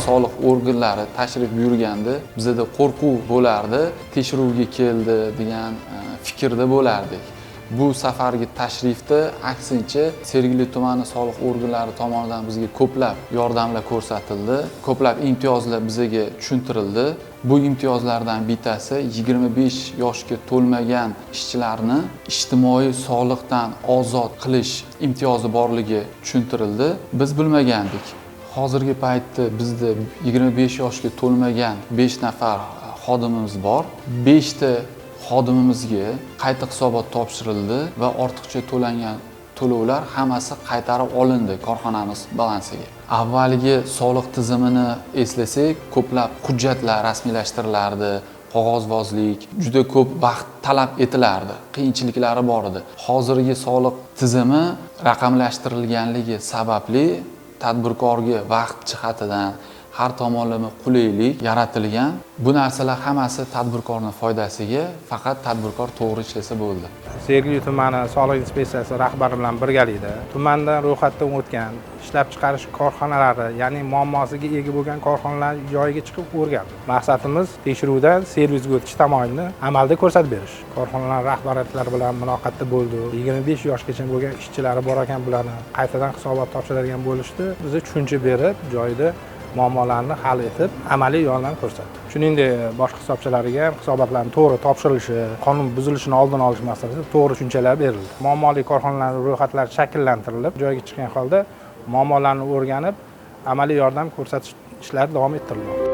Soliq organlari tashrif buyurganda bizada qo'rquv bo'lardi, tekshiruvga keldi degan fikrda bo'lardik. Bu safargi tashrifda aksincha Sergeli tumani soliq organlari tomonidan bizga ko'plab yordamlar ko'rsatildi, ko'plab imtiyozlar bizga tushuntirildi. Bu imtiyozlardan bittasi 25 yoshga to'lmagan ishchilarni ijtimoiy soliqdan ozod qilish imtiyozi borligi tushuntirildi. Biz bilmagandik. Hozirgi paytda bizda 25 yoshga to'lmagan 5 nafar xodimimiz bor. 5 ta xodimimizga qayta hisobot topshirildi va ortiqcha to'langan to'lovlar hammasi qaytarib olindi korxonamiz balansiga. Avvalgi soliq tizimini eslasak, ko'plab hujjatlar rasmiylashtirilardi, qog'ozbozlik, juda ko'p vaqt talab etilardi, qiyinchiliklari bor edi. Hozirgi soliq tizimi raqamlashtirilganligi sababli tadbirkorga vaqt jihatidan har tomonlama qulaylik yaratilgan. Bu narsalar hammasi tadbirkorning foydasiga, faqat tadbirkor to'g'ri ishlasa bo'ldi. Sergeli tumani soliq inspeksiyasi rahbari bilan birgalikda tumandan ro'yxatdan o'tgan ishlab chiqarish korxonalari, ya'ni muammosiga ega bo'lgan korxonalar joyiga chiqib o'rgandik. Maqsadimiz tekshiruvdan servisga o'tish tamoyilini amalda ko'rsatib berish. Korxonalar rahbariyatlari bilan muloqotda bo'ldik. 25 yoshgacha bo'lgan ishchilari bor ekan, bularni qaytadan hisobot topshiradigan bo'lishdi. Biz tushuncha berib, joyida muammolarni hal etib, amaliy yordam ko'rsatdi. Shuningdek, boshqa hisobchilariga ham hisobotlarni to'g'ri topshirilishi, qonun buzilishini oldini olish masalasida to'g'ri tushunchalar berildi. Muammoli korxonalarning ro'yxatlari shakllantirilib, joyiga chiqqan holda muammolarni o'rganib, amaliy yordam ko'rsatish ishlari davom ettirilmoqda.